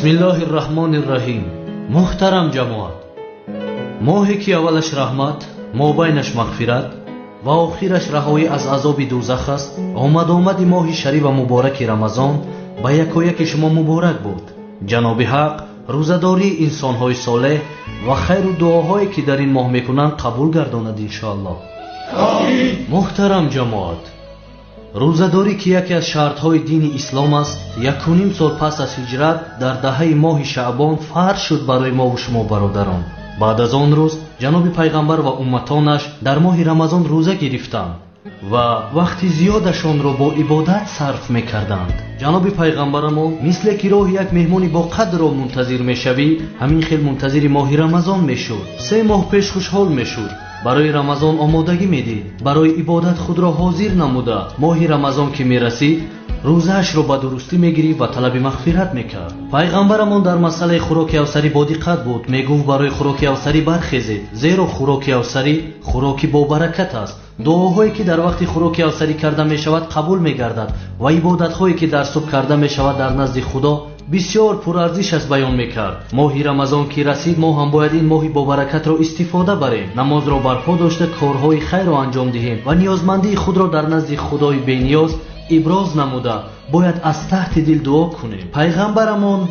Бисмиллоҳир Раҳмонир Раҳим. Муҳтарам ҷамоат, моҳе ки аввалаш раҳмат, мобайнаш мағфират ва охираш раҳоӣ аз азоби дӯзах аст, омад-омади моҳи шариф ва мубораки Рамазон ба якояки шумо муборак буд. Ҷаноби Ҳақ рӯзадории инсонҳои солеҳ ва хайру дуоҳое ки дар ин моҳ мекунанд қабул гардонад иншоаллоҳ. Амин. Муҳтарам ҷамоат, рӯзадорӣ ки яке аз шартҳои дини ислом аст, якуним сол пас аз ҳиҷрат дар даҳаи моҳи Шаъбон фарз шуд барои мову шумо бародарон. Баъд аз он рӯз ҷаноби пайғамбар ва умматонаш дар моҳи Рамазон рӯза гирифтанд ва вақти зиёдашонро бо ибодат сарф мекарданд. Ҷаноби пайғамбарамон мисле ки роҳи як меҳмони бо қадрро мунтазир мешавӣ, ҳамин хел мунтазири моҳи Рамазон мешуд. 3 моҳ пеш хушҳол мешуд, барои Рамазон омодагӣ медид, барои ибодат худро ҳозир намуда. Моҳи Рамазон ки мерасид, рӯзаашро ба дурустӣ мегирифт ва талаби мағфират мекард. Пайғамбарамон дар масъалаи хӯроки авсарӣ бодиққат буд. Мегуфт барои хӯроки авсарӣ бархезед, зеро хӯроки авсарӣ хӯроки бобаракат аст. Дуоҳое ки дар вақти хӯроки авсарӣ карда мешавад қабул мегардад ва ибодатҳое ки дар субҳ карда мешавад дар назди Худо бисёр пурарзиш аст баён мекард. Моҳи Рамазон ки расид, мо ҳам бояд ин моҳи бобаракатро истифода барем, намозро барпо дошта корҳои хайрро анҷом диҳем ва ниёзмандии худро дар назди Худои бениёз иброз намуда бояд аз таҳти дил дуо кунем. Пайғамбарамон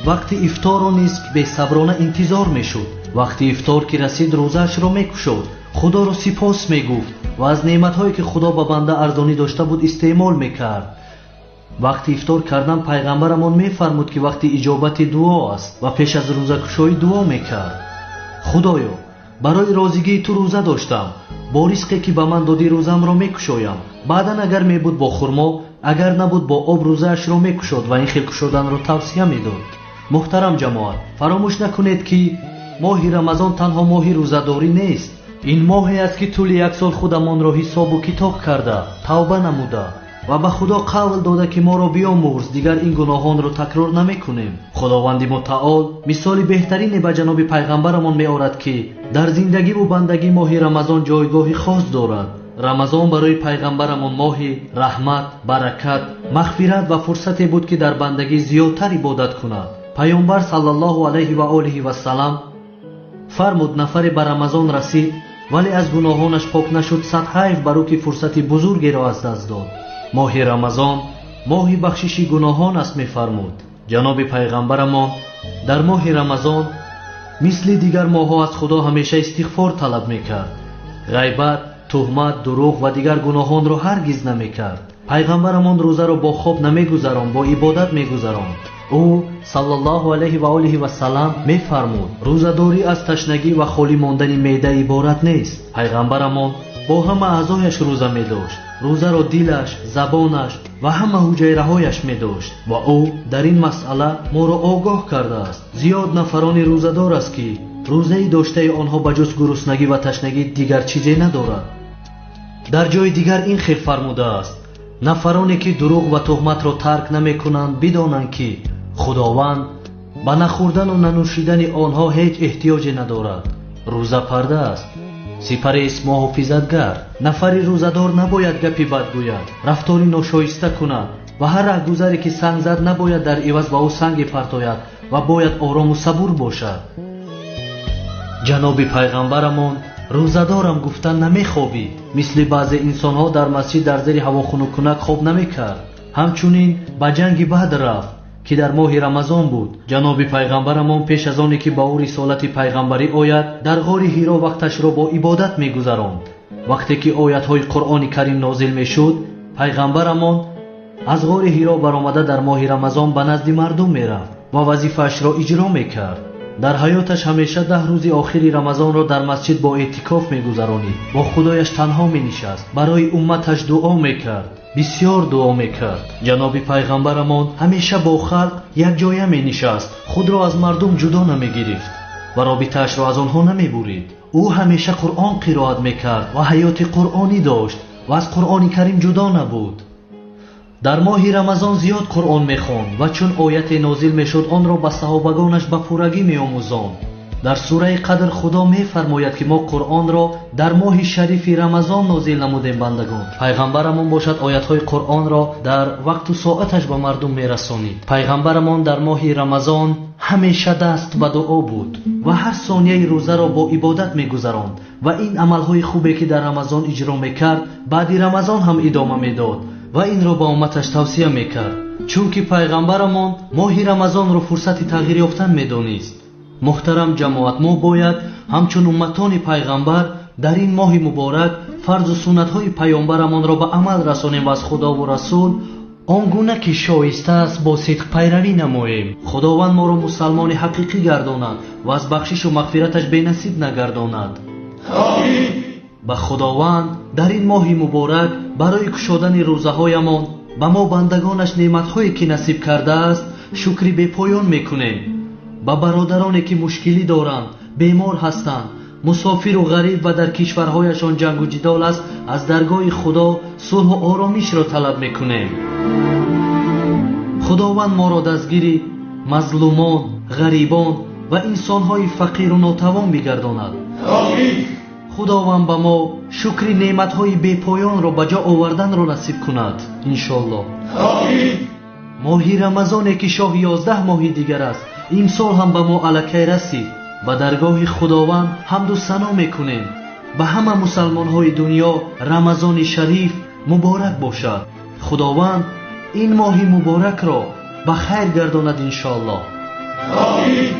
вақти ифторро низ бесаброна интизор мешуд. Вақти ифтор ки расид, рӯзаашро мекушод, Худоро сипос мегуфт ва аз неъматҳое ки Худо ба банда арзонӣ дошта буд истеъмол мекард. Вақти ифтор кардан пайғамбарамон мефармуд ки вақти иҷобати дуо аст ва пеш аз рӯзакушоӣ дуо мекард. Худоё, барои розигии ту рӯза доштам, бо ризқе ки ба ман додӣ рӯзамро мекушоям. Баъдан агар мебуд бо хурмо, агар набуд бо об рӯзаашро мекушод ва ин хел кушоданро тавсия медод. Муҳтарам ҷамоат, фаромӯш накунед ки моҳи Рамазон танҳо моҳи рӯзадорӣ нест. Ин моҳе аст ки тӯли як сол худамонро ҳисобу китоб карда, тавба намуда ва ба Худо қавл дода ки моро биомӯрз, дигар ин гуноҳонро такрор намекунем. Худованди мутаол мисоли беҳтарине ба ҷаноби пайғамбарамон меорад ки дар зиндагиву бандагӣ моҳи Рамазон ҷойгоҳи хос дорад. Рамазон барои пайғамбарамон моҳи раҳмат, баракат, мағфират ва фурсате буд ки дар бандагӣ зиёдтар ибодат кунад. Пайғамбар саллаллоҳу алайҳи ва олиҳи вассалам фармуд: нафаре ба Рамазон расид, вале аз гуноҳонаш пок нашуд, сад ҳайф бар ӯ ки фурсати бузургеро аз даст дод. Моҳи Рамазон моҳи бахшиши гуноҳон аст, мефармуд. Ҷаноби пайғамбарамон дар моҳи Рамазон мисли дигар моҳҳо аз Худо ҳамеша истиғфор талаб мекард. Ғайбат, туҳмат, дурӯғ ва дигар гуноҳонро ҳаргиз намекард. Пайғамбарамон рӯзаро бо хоб намегузаронд, бо ибодат мегузаронд. Ӯ саллаллоҳу алайҳи ва олиҳи вассалам мефармуд: рӯзадорӣ аз ташнагӣ ва холӣ мондани меъда иборат нест. Пайғамбарамон бо ҳама аъзояш рӯза медошт. Рӯзаро дилаш, забонаш ва ҳама ҳуҷайраҳояш медошт ва ӯ дар ин масъала моро огоҳ кардааст. Зиёд нафарони рӯзадор аст ки рӯзаи доштаи онҳо ба ҷуз гуруснагӣ ва ташнагӣ дигар чизе надорад. Дар ҷои дигар ин хел фармудааст: нафароне ки дурӯғ ва туҳматро тарк намекунанд, бидонанд ки Худованд ба нахӯрдану нанӯшидани онҳо ҳеҷ эҳтиёҷе надорад. Рӯза парда аст, сипарест муҳофизатгар. Нафари рӯзадор набояд гапи бад гӯяд, рафтори ношоиста кунад ва ҳар раҳгузаре ки санг зад набояд дар иваз ба ӯ санге партояд ва бояд орому сабур бошад. Ҷаноби пайғамбарамон рӯзадорам гуфта намехобид. Мисли баъзе инсонҳо дар масҷид дар зери ҳавохунуккунак хоб намекард. Ҳамчунин ба ҷанги Бадр рафт ки дар моҳи Рамазон буд. Ҷаноби пайғамбарамон пеш аз оне ки ба ӯ рисолати пайғамбарӣ ояд, дар ғори Ҳиро вақташро бо ибодат мегузаронд. Вақте ки оятҳои Қуръони Карим нозил мешуд, пайғамбарамон аз ғори Ҳиро баромада дар моҳи Рамазон ба назди мардум мерафт ва вазифаашро иҷро мекард. Дар ҳаёташ ҳамеша 10 рӯзи охири Рамазонро дар масҷид бо эътикоф мегузаронид, бо Худояш танҳо менишаст, барои умматаш дуо мекард, бисёр дуо мекард. Ҷаноби пайғамбарамон ҳамеша бо халқ якҷоя менишаст, худро аз мардум ҷудо намегирифт ва робитаашро аз онҳо намебурид. Ӯ ҳамеша Қуръон қироат мекард ва ҳаёти қуръонӣ дошт ва аз Қуръони Карим ҷудо набуд. Дар моҳи Рамазон зиёд Қуръон мехонд ва чун ояте нозил мешуд, онро ба саҳобагонаш ба пуррагӣ меомӯзонд. Дар сураи Қадр Худо мефармояд, ки мо Қуръонро дар моҳи шарифи Рамазон нозил намудем бандагон. Пайғамбарамон бошад оятҳои Қуръонро дар вақту соаташ ба мардум мерасонид. Пайғамбарамон дар моҳи Рамазон ҳамеша даст ба дуо буд ва ҳар сонияи рӯзаро бо ибодат мегузаронд ва ин амалҳои хубе, ки дар Рамазон иҷро мекард, баъди Рамазон ҳам идома медод ва инро ба умматаш тавсия мекард, чунки пайғамбарамон моҳи Рамазонро фурсати тағйир ёфтан медонист. Муҳтарам ҷамоат, мо бояд ҳамчун умматони пайғамбар дар ин моҳи муборак фарзу суннатҳои паёмбарамонро ба амал расонем ва аз Худову Расул он гуна ки шоиста аст бо сидқ пайравӣ намоем. Худованд моро мусалмони ҳақиқӣ гардонад ва аз бахшишу мағфираташ бенасиб нагардонад. Омин. Ба Худованд дар ин моҳи муборак барои кушодани рӯзаҳоямон ба мо бандагонаш неъматҳое ки насиб кардааст шукри бепоён мекунем. Ба бародароне ки мушкилӣ доранд, бемор ҳастанд, мусофиру ғариб ва дар кишварҳояшон ҷангу ҷидол аст, аз даргоҳи Худо сулҳу оромишро талаб мекунем. Худованд моро дастгири мазлумон, ғарибон ва инсонҳои фақиру нотавон бигардонад. Омин. Худованд ба мо шукри неъматҳои бепоёнро ба ҷо оварданро насиб кунад, иншоаллоҳ. Омин. Моҳи Рамазоне ки шоҳи 11 моҳи дигар аст, имсол ҳам ба мо аллакай расид. Ба даргоҳи Худованд ҳамду сано мекунем. Ба ҳама мусалмонҳои дунё Рамазони шариф муборак бошад. Худованд ин моҳи муборакро ба хайр гардонад, иншоаллоҳ. Омин.